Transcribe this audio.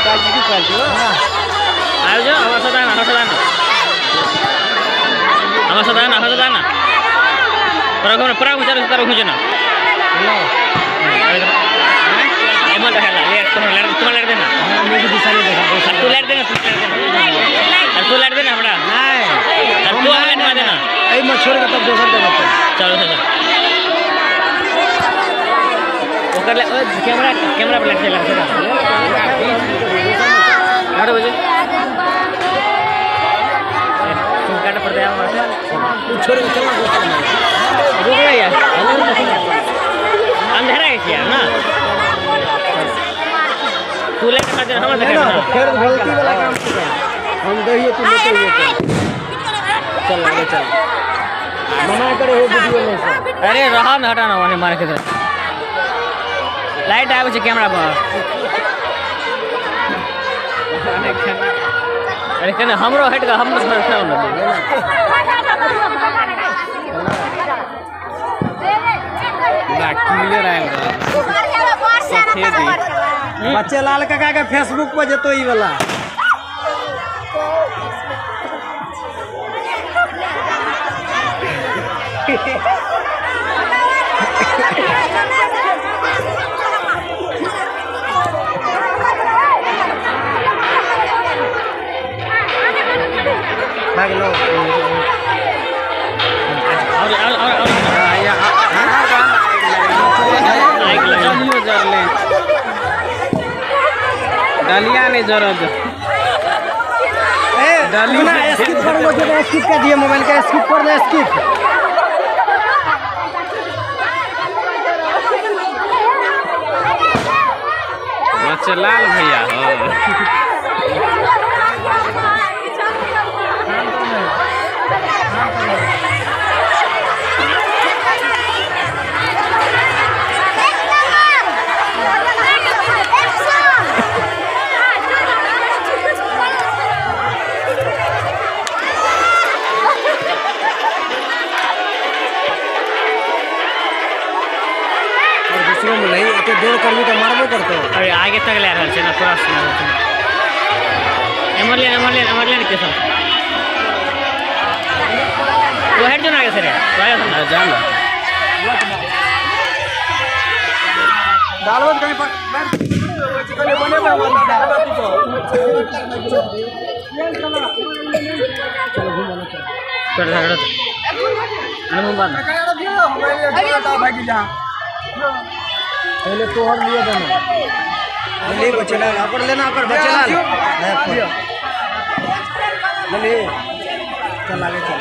आयो আমার সাথে না, আমার সাথে না, আমার সাথে না, আমার সাথে না। পুরা ঘুরে পুরা ঘুরে তার ঘুরে না। এমন দেখা লা লেট তোমার লেট, তোমার লেট দে না। আমি দিশা नहीं देखा। আর तू लेट दे ना, तू लेट दे ना, আর तू लेट दे ना हमरा। नहीं আর तू हमरा लेट दे ना। এই में छोड़ के तब दोसर जगह पर चलो चलो ओकर ले कैमरा, कैमरा पर लेट चला 8 बजे तुम काट पर दे हमरा। तू छोड़ के चला दोसर में। रुक ना यार, अंधेरा है यार ना। तू लेट मार दे हमरा देखा ना। फिर गलती वाला काम कर। हम दहिए तू लेते हुए चल आगे चल। मना करे हो वीडियो में से। अरे रहा ना, हटा ना वने मारे के लाइट आवे छे कैमरा पर। अरे कने हमरो हट के हमरो थोड़ा खेल ना। क्लियर आयल सफेद। बच्चे लाल काका के फेसबुक पर जतो ई वाला। भाग लो। और और और और जरले डलिया नहीं जरद। ए डलिया स्किप कर लो, जो स्किप कर दिए मोबाइल का स्किप कर ले, स्किप। बच्चे लाल भैया हो। नहीं एते देर करबी तो मारबो करतो। अरे आगे तक ले रहल छै ना, पूरा सुना रहल छै। एमर ले, एमर ले, एमर ले के सब तो हट जो ना आगे से रे, तो आगे से ना जा ना। डालबो कहीं पर चिकन बने वाला डालबो तू तो। चलो घूम आना चल। चल चल चल मुंह बांध। पहले तोहर लिए देना ले बचेलाल अपन लेना अपन बचेलाल ले ले चल आगे चल।